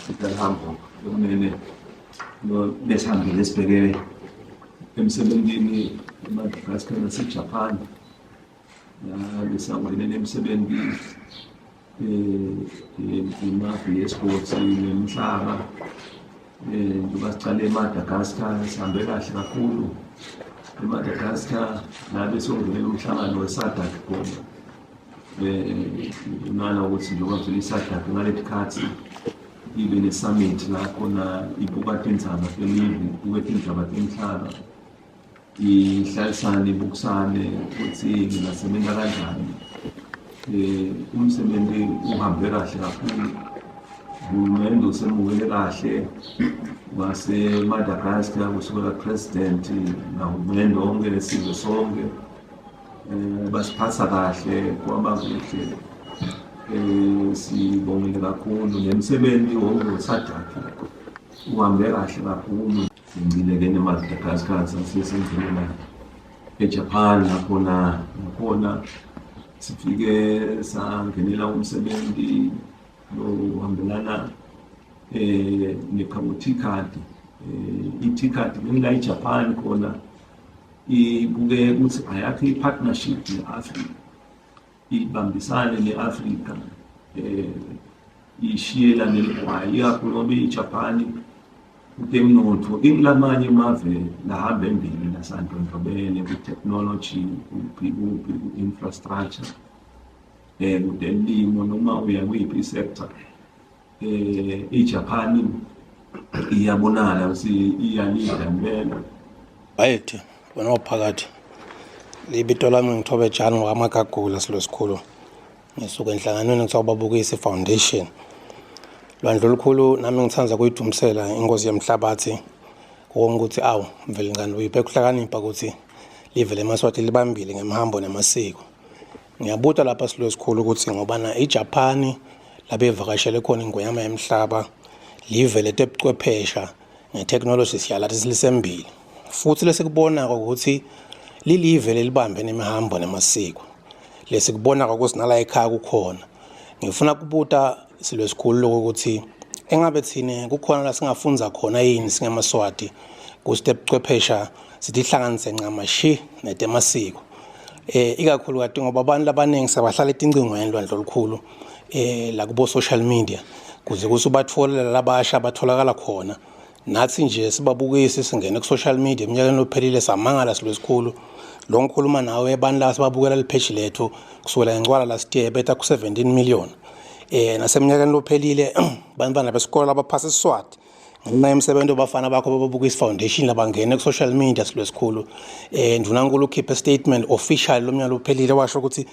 Sitalhambo lokumele besihambile sibheke emsebenzini eMadagascar naseJapan. La besangenele emsebenzi imafi yesports nemhlaba, njengoba sicale eMadagascar, sihambe kahle kakhulu eMadagascar la besongenela umhlangano we-SADC khona. Unala ukuthi njengoba vele i-SADC ngaleti khathi ibe ne-summit la khona ibuka tindzaba telive, ibuke tindzaba temhlaba, ihlalisane, ibukisane ukuthi ngingasebenza kanjani. Umsebenzi uhambe kahle kakhulu, uhulumende usemukele kahle waseMadagascar, kusukela president nahulumende wonke nesizwe sonke, basiphatha kahle, kwaba kuhle. Sibongile kakhulu nemsebenzi wonke weSADC uhambe kahle kakhulu. Singcine-ke neMadagascar, sasesingcinela eJapan, nakhona sifike sangenela umsebenzi lohambelana neCABOTCAD. I-TICAD ngila iJapan khona ibuke ukuthi ayakhe i-partnership ne-Afrika, ibambisane ne-Afrika, ishiyela neligwayi, ikakhulu ngoba iJapan kutemnotfo ingulamanye emave lahamba embili nasandlondlobele ku-technology, kuphi kuphi, ku-infrastructure, kutelimo, noma uya kuyiphi i-sector, iJapan iyabonakala ukuthi iyalida impela. Bayethe wena ophakathi, libito lami ngithobe tshani ngwakamagagula silo sikhulu, ngisuka enhlanganweni kuthiwa Babukisi Foundation. Lwandle olukhulu, nami ngithanda kuyidumisela inkosi yemhlabathi konke ukuthi awu Mvelingane uyiphe kuhlakanipha ukuthi live lemaSwati libambile ngemhambo nemasiko. Ngiyabuta lapha silo esikhulu ukuthi ngobana iJapani labevakashele khona ingonyama yemhlaba, live letebuchwephesha ngeteknoloji, siyalathi silisembili, futhi lesikubonako ukuthi lilive lelibambe nemihambo nemasiko, lesikubonako ukuthi nala ekhaya kukhona. Ngifuna kubuta silo esikhulu lokho ukuthi engabe thine kukhona la singafundza khona yini singemaswati kustebuchwephesha, sitihlanganise ncamashi netemasiko, ikakhulukati ngoba abantu labaningi sebahlala etincingweni, lwandle olukhulu, la kubo social media, kuze kuthi ubatholela labasha batholakala khona. Nathi nje sibabukisi singene ku-social media eminyakeni ophelile, samangala silo esikhulu. Lo ngikhuluma nawe, abantu la sibabukela lipheji lethu kusukela ngencwala last year betha ku-17 million. Naseminyakeni lophelile bantwana besikole abaphasa iSiswati ngenxa yemisebenzi obafana bakho bababukisa foundation labangene ku-social media, silo esikhulu. Ndunankulu ukhiphe statement official lo mnyaka ophelile, washo ukuthi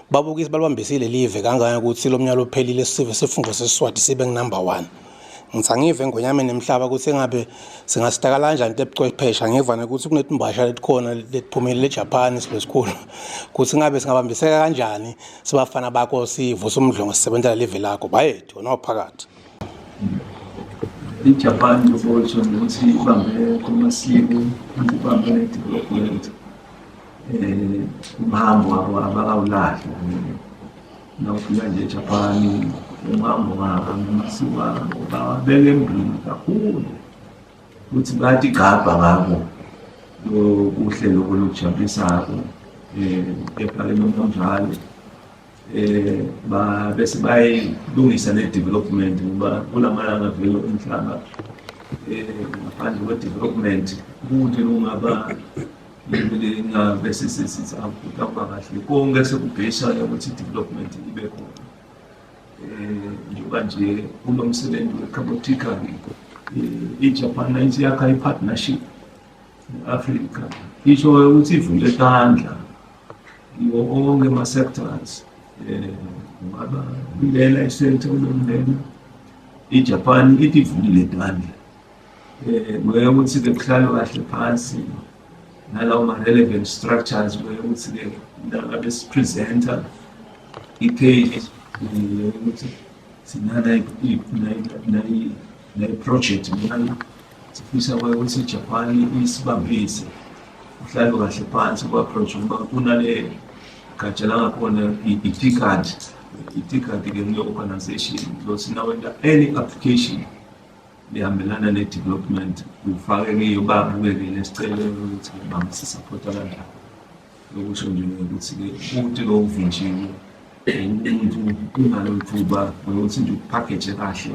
babukisi balibambisile live kangaka ukuthi lo mnyaka ophelile sive sifungo sesiSwati sibe number 1. Ngithi angive engonyameni nemhlaba ukuthi engabe singasidakala kanjani into ebuchwephesha. Ngivane ukuthi kunetimbasha letikhona letiphumile eJapan, silo esikhulu, ukuthi ngabe singabambiseka kanjani sibafana bakho sivusa umdlongo sisebenzela live lakho. Bayethu wena phakathi. IJapan kubotsho ukuthi ibambe kumasiko, ibambe ne-development, umhambo wabo abakawulahli. Nawufika nje eJapan, umhambo wabo namasiko abo bawabeka embili kakhulu, futhi bayatigqabha ngako. Kuhle lokho lokujabulisako, kepha-ke noma kunjalo ba bese bayilungisa ne-development, ngoba kulamalanga vele umhlaba ngaphandle kwe-development kude kungaba ngabe sesithi akuba kahle konke, sekubhesana ukuthi i-development ibe khona. Njengoba nje kunomsebenzi weCABOTCAD, iJapan nayithi yakha i-partnership ne-Afrika, isho ukuthi ivule tandla kiwo onke ama-sectors, kungaba kulena i-sector kulena iJapan ithi ivulile tandla, kuye ukuthi-ke kuhlalwe kahle phansi nalawo ma-relevant structures, kuye ukuthi-ke nangabe si-presenta i-case ukuthi sinana nayi-project nayi sifisa ukuthi iJapan isibambise, kuhlalwe kahle phansi ku-approach, ngoba kunale gatsha langakhona i-TICAD. I-TICAD-ke ngiyo organization lothi nawenta any application. lihambelana ne-development ufake kiyo babuke-ke lesicelo ukuthi bangasisapota kanjani. Okusho nje ukuthi-ke kude lokuvinjiwe umuntu unalo ithuba ngokuthi nje uphakheje kahle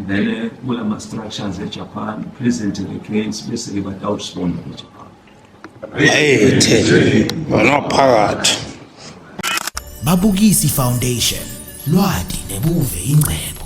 then kulama-structures eJapan present the case bese-ke batawuresponda eJapan. Bayethe wena phakathi. Babukisi Foundation lwati nebuve ingcebo.